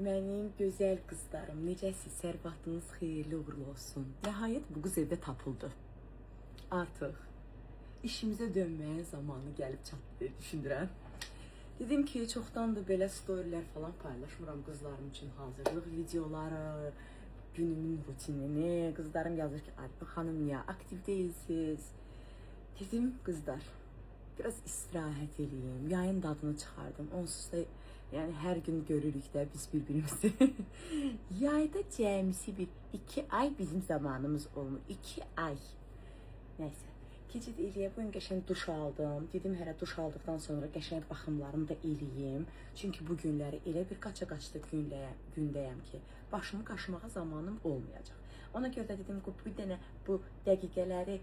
Mənim gözəl qızlarım, necəsiz? Sərvatınız xeyirli uğurlu olsun. Nəhayət bu qız evdə tapıldı. Artıq işimizə dönməyin zamanı gəlib çatdı deyə düşünürəm. Dedim ki, çoxdandır belə storylər falan paylaşmıram qızlarım üçün hazırlıq videoları, günümün rutinini. Qızlarım yazır ki, Arifə xanım niyə aktiv deyilsiniz? Dedim, qızlar, biraz istirahət eləyim, yayın dadını çıxardım. Onsuz da yəni hər gün görürük də biz bir-birimizi. Yayda cəmisi bir 2 ay bizim zamanımız olmur. 2 ay. Nəysə. Keçid eləyə bu gün qəşəng duş aldım. Dedim hələ duş aldıqdan sonra qəşəng baxımlarımı da eləyim. Çünki bu günləri elə bir qaça-qaçdı gündəyəm ki, başımı qaşımağa zamanım olmayacaq. Ona görə də dedim ki, bu dənə bu dəqiqələri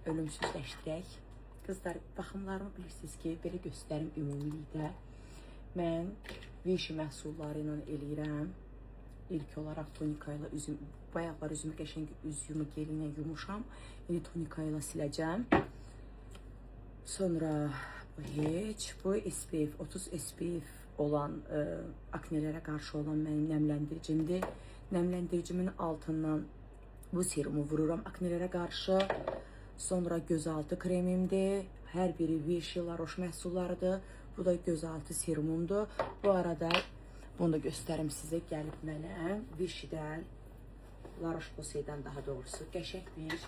ölümsüzləşdirək. Qızlar, baxımlarımı bilirsiniz ki, belə göstərim ümumilikdə. Mən Vichy məhsulları ilə eləyirəm. İlk olaraq tonika ilə üzüm, bayaqlar üzümü qəşəng üz yumu geli ilə yumuşam. İndi tonika ilə siləcəm. Sonra bu heç, bu SPF 30 SPF olan aknelərə qarşı olan mənim nəmləndiricimdir. Nəmləndiricimin altından bu serumu vururam aknelərə qarşı. Sonra gözaltı kremimdir. Hər biri Vichy La Roche məhsullarıdır. Bu da gözaltı serumumdur. Bu arada bunu da göstərim sizə. Gəlib mənə Vichy'dən, La Roche-Posay'dan daha doğrusu qəşəng bir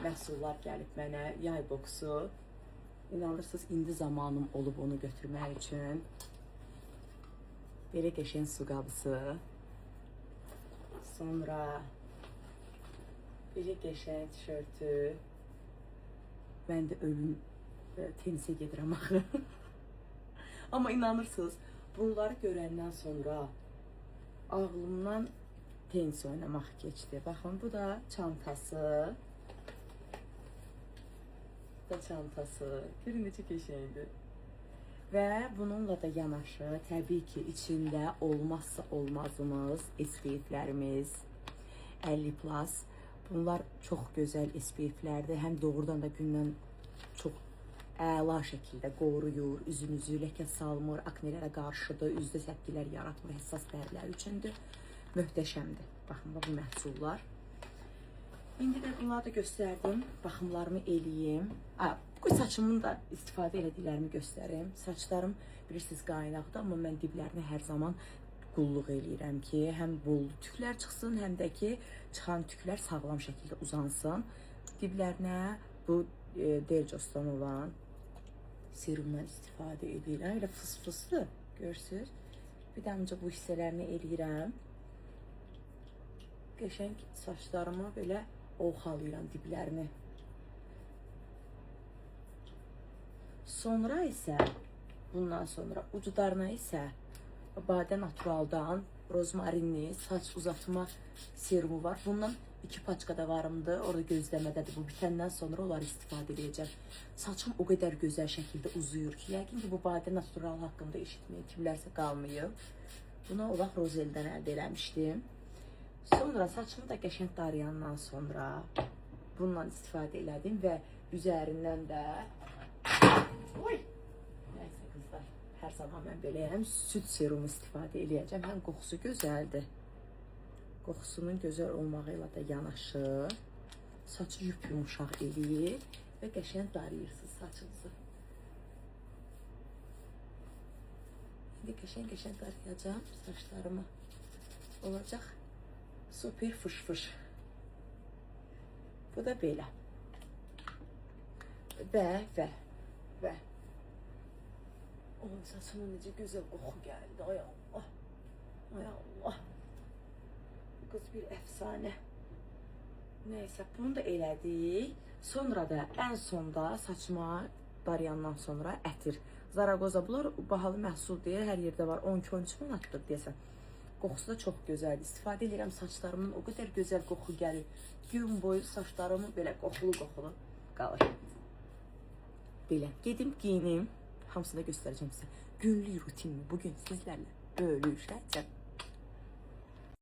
məhsullar gəlib mənə. Yay boksu. İnanırsınız, indi zamanım olub onu götürmək üçün. Belə qəşəng su qabısı. Sonra belə qəşəng tişörtü. Mən də ölüm tenisə gedirəm axı. Amma inanırsınız, bunları görəndən sonra ağlımdan tenis oynamaq keçdi. Baxın, bu da çantası. Bu da çantası. Görün necə qəşəngdir. Və bununla da yanaşı, təbii ki, içində olmazsa olmazımız SPF-lərimiz 50+. Bunlar çox gözəl SPF-lərdir. Həm doğrudan da gündən çox əla şəkildə qoruyur, üzünüzü ləkə salmır, aknelərə qarşıdır, üzdə səpkilər yaratmır, həssas dərilər üçündür. Möhtəşəmdir. Baxın, bu məhsullar. İndi də bunları da göstərdim. Baxımlarımı eləyim. Bu saçımın da istifadə elədiklərimi göstərim. Saçlarım bilirsiniz qaynaqdır, amma mən diblərini hər zaman qulluq eləyirəm ki, həm bol tüklər çıxsın, həm də ki, çıxan tüklər sağlam şəkildə uzansın. Diblərinə bu Dercos'dan olan serumdan istifadə edirəm. Elə fıs-fıslı, görürsünüz. Bir damcı bu hissələrini eləyirəm. Qəşəng saçlarımı belə ovxalayıram diblərini. Sonra isə, bundan sonra uclarına isə Badə Natural'dan rozmarinli saç uzatma serumu var. Bundan 2 paçka da varımdı. Orada gözləmədədir. Bu bitəndən sonra onları istifadə edəcəm. Saçım o qədər gözəl şəkildə uzuyur ki, yəqin ki, bu Badə Natural haqqında eşitməyə kimlərsə qalmayıb. Bunu olaq Rozel'dən əldə eləmişdim. Sonra saçımı da qəşəng darayandan sonra bununla istifadə elədim və üzərindən də Oy! Nəysə qızlar, hər zaman mən beləyəm. Süd serumu istifadə eləyəcəm. Həm qoxusu gözəldir. Qoxusunun gözəl olmağı ilə də yanaşı saçı yup-yumuşaq eləyir və qəşəng darayırsınız saçınızı. İndi qəşəng-qəşəng darayacağam saçlarımı. Olacaq super fış-fış. Bu da belə. Və Oy, saçıma necə gözəl qoxu gəldi. Ay Allah. Ay Allah. Bu qız bir əfsanə. Nəysə, bunu da elədik. Sonra da ən sonda saçıma darayandan sonra ətir. Zaragoza, bunlar bahalı məhsul deyil, hər yerdə var. 12-13 manatdır deyəsən. Qoxusu da çox gözəldir. İstifadə edirəm saçlarımın, o qədər gözəl qoxu gəlir. Gün boyu saçlarımı belə qoxulu-qoxulu qalır. Belə, gedim, geyinim. Hamısını da göstərəcəm sizə. Günlük rutinimi bugün sizlərlə bölüşəcəm.